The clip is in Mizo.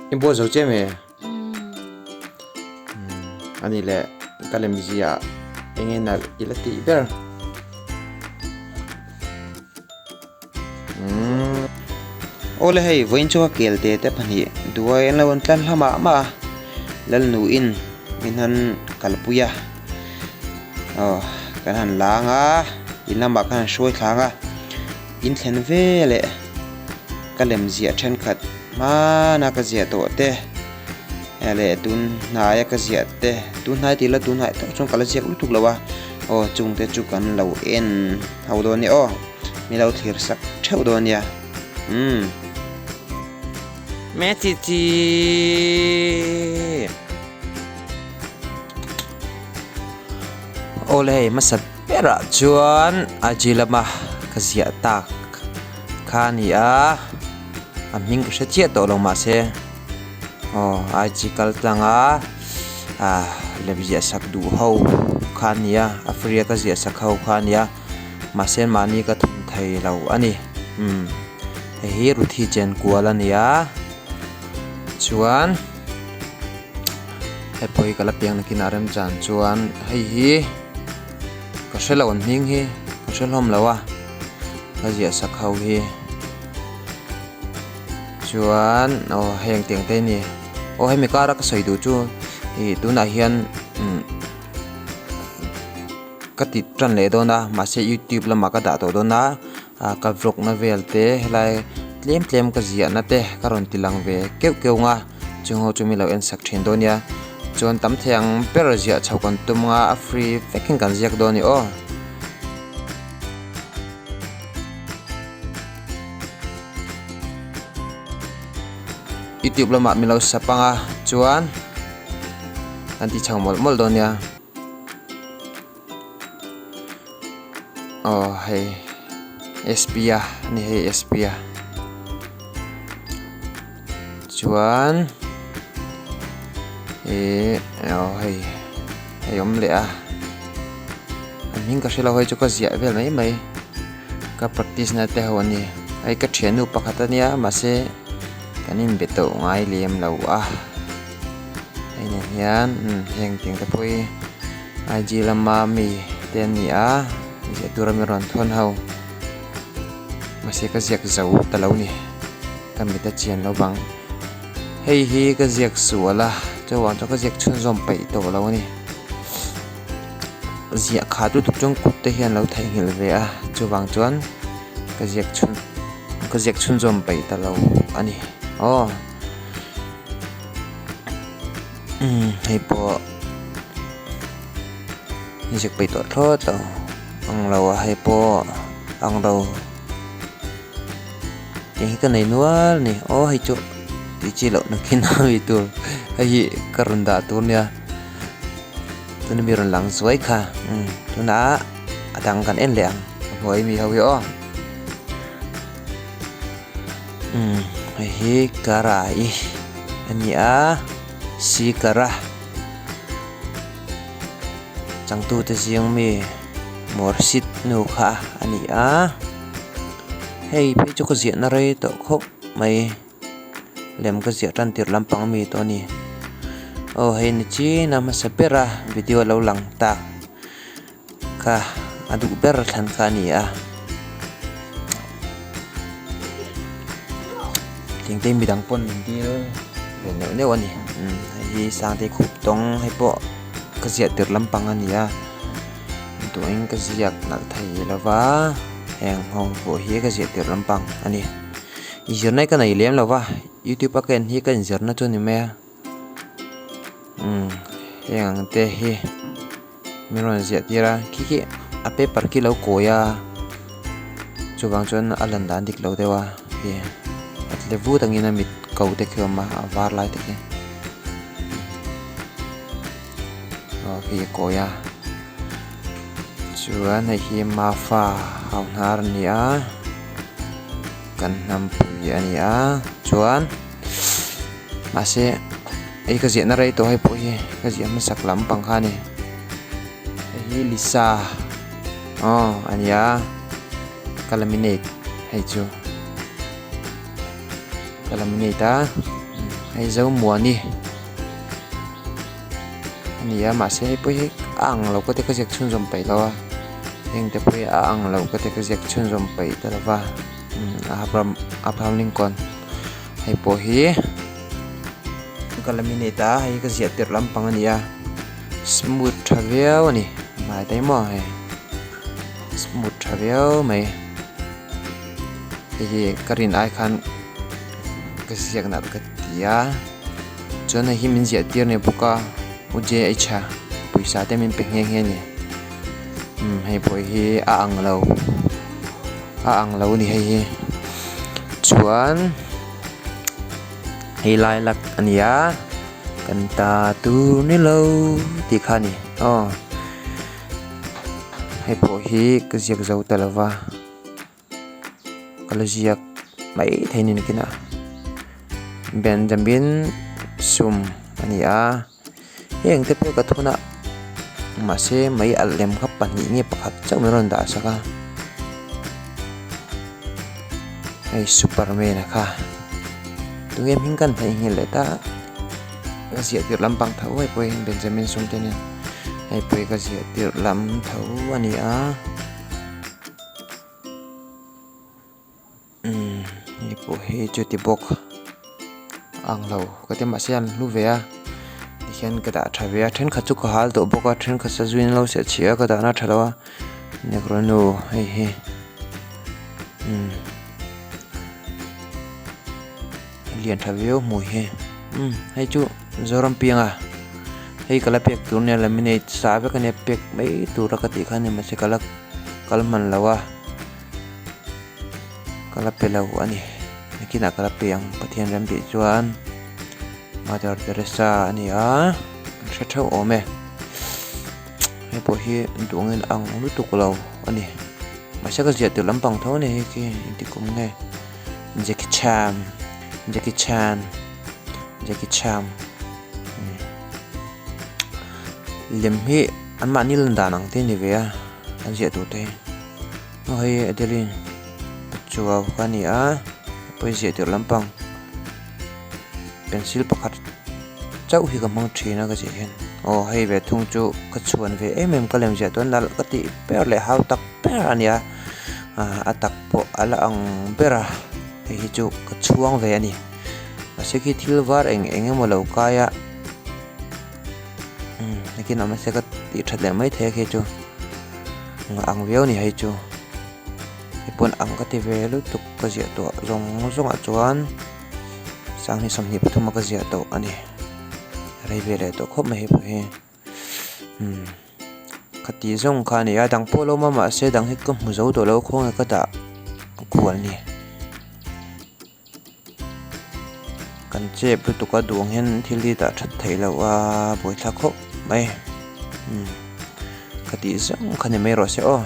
I buat zo che mi? Ani leh ka lem ziah eng nge nalh i la tih ber? Awle hei vawiin chu ka kel te te pahnih duai an lo an tlan hla mah mah a Lalnuin min han kalpui a aw kan han lang a in lamah khan an hruai thlang a in thlen ve leh ka lem ziah thenkhat hmana ka ziah tawh te leh tun hnaia ka ziah te tun hnai tih la tun hnai tak chuan ka la ziak lutuk lo a aw chung te chu kan lo en ho dawn nia aw. Min lo thlir sak theuh dawn nia. Umm. Me chi chi. Awle hei hmasa berah chuan IG lama ka ziah tak kha a ni a, a hming ka hre chiah tawh lo mahse aw IG kal tlanga ah lem ziah sak duh ho kha a ni a, a free a ka ziah sak ho kha a ni a. Mahse mahni ka thun thei lo a ni. Umm hei hi Ruthi chen kual a ni a chuan hei pawh hi ka la piang nakin a remchan chuan hei hi ka hre lo an hming hi ka hre hlawm lo a ka ziah sak ho hi chuan aw hei engtiang te a ni aw hemi kara ka sawi duh chu ih tunah hian umm. Ka ti tan leh dawn a mahse youtube lamah ka dah tawh dawn a ah ka vlog na vel te helai tlem tlem ka ziah na te ka rawn ti lang ve keuh keuh ang a chung ho chu mi lo en sak thin dawn nia chuan tam thei ang ber ziah chho kan tum ang a a free vekin kan ziak dawn a ni aw. Youtube lamah min lo sub ang a chuan kan ti chho mawlh mawlh dawn nia. Aw hei sp a ani hei sp a chuan ihh aw hei hei awm leh a a hming ka hrelo hei chu ka ziah vel mai mai ka practice na te ho ani hei ka thiannu pakhat ania mahse kan inbe tawh ngai lem lo a. Hei nen hian heng tiang te pawh hi IG lama mi te an ni a ziah tura mi rawn thawn ho mahse ka ziak zo ta lo ni ka mit a chian lo vang hei hi ka ziak sual a chuvang chuan ka ziak chhunzawm peih tawh lo a ni ziah kha lutuk chuan kut te hian lo theihnghilh ve a chuvang chuan ka ziak chhun ka ziak chhunzawm peih ta lo a ni aw. Umm hei pawh ziak peih tawh thlawt lo ang lo a hei pawh ang lo tiang hi ka nei nual a ni aw hei chu tih chi loh nakin a mi tur hei hi ka rawn dah tur nia tuna mi rawn lang zuai kha umm tunah a dang kan en leh ang a hnuai mi ho hi aw. Umm hei hi karai a ni a sikara changtute zing mi morsit nu kha a ni a hei phei chu ka ziahna rei tawh khawp mai lem ka ziah tan tirh lampang ami tawh a ni aw hei ni chin a hmasa ber a video lo lang tak. Kha a duh ber thlan kha a ni a engte midang pawn min dil ve neuh neuh a ni umm hei hi sangte khup tawng hei pawh ka ziah tirh lampang a ni a tuahin ka ziak nalh thei lova heng ho pawh hi ka ziah tirh lampang a ni inzirna hi ka nei lem lova youtube a ka en hi ka inzirna chu a ni mai a umm heng ang te hi. Min rawn ziah tir a khi khi a paper khi lo kawi a chuvang chuan a lan dan dik lo deuh a khi a tle vut angin a mit ko te khi a awm a a var lai te khi aw khi a kawi a chuan hei hi mafa hau hnar a ni a kan hnam pui a ni a chuan mahse. Hei ka ziahna rei tawh hei pawh hi ka ziah hmasak lampang kha a ni hei hi lisa aw a ni a ka laminate hei chu ka laminate a. Hei Zomuani a ni a mahse hei pawh hi a ang lo ka ti ka ziak chhunzawm peih lo a heng te pawh hi a ang lo ka ti ka ziak chhunzawm peih ta lo va umm Abraham Lincoln hei pawh hi ka laminate a hei ka ziah tirh lampang a ni a smooth tha viau a ni hmai te hi maw hei smooth tha viau mai hei hi ka rin ai khan ka ziak nalh ka ti a chuan hei hi min ziah tir a ni bawk a u j h a pawisa te min pe nghe nghe a ni umm hei pawh hi a ang lo a ang lo a ni hei hi chuan hei lilac a ni a kan ta tur ni lo tih kha a ni aw hei pawh hi ka ziak zo ta lo va. Ka la ziak mai thei ni nakin a Benjamin sum a ni a heng te pawh ka thun a mahse mai alh lem kha pahnih nge pakhat chauh min rawn dah sak a hei superman a kha tunge hming kan theihnghilh leh ta ka ziah tirh lampang tho hei pawh hi Benjamin sum te nen hei pawh hi ka ziah tirh lam tho a ni a. Umm hei pawh hi chuti bawk a ang lo ka ti mahse an hlu ve a tikhian ka dah tha ve a thenkhat chu ka hal tawh bawk a thenkhat sazuin an lo seh chhiah a ka dahna tha lo a negro nu hei hi umm lian tha viau hmui hi umm hei chu Zoram pianga hei ka la pek tur nia laminate sa vek ania pek mai tura ka tih kha ni mahse ka la kal hman lo a ka la pe lo a ni nakinah ka la pe ang Pathian rem tih chuan Mother Teresa a ni a kan hre theuh awm e hei pawh hi duangin a ang lutuk lo a ni mahse ka ziah tur lampang tho a ni hei khi engti kum nge. Jackie Chan Jackie Chan Jackie Chan lem hi an mahni lan dan ang te a ni ve a an ziah tur te hi aw hei Adeline Pachuau kha a ni a pawh hi ziah tirh lampang pencil pakhat chauh hi ka hmang thin a ka ziah hian aw hei ve thung chu ka chhuan ve em em ka lem ziah chuan nalh ka tih ber leh hau tak ber a ni a ah a tak pawh a la ang ber a hei hi chu ka chhuang ve a ni mahse khi thil var eng eng emaw lo kai a umm nakin ah mahse ka tih that leh maithei a khi chu ang viau a ni hei chu hei pawn ang ka ti ve lutuk ka ziah tawh zawng zawng ah chuan. Sanghnih 23 a ka ziah tawh a ni rei ve leh tawh khawp mai hei pawh hi umm khati zawng kha a ni a dang pawh lo awm a mahse dang hi ka hmu zo tawh lo khawnge ka dah kual ni kan chep lutuk a duh ang hian thil hi dah that theih loh a buaithlak khawp mai umm khati zawng kha ni mai rawh se aw.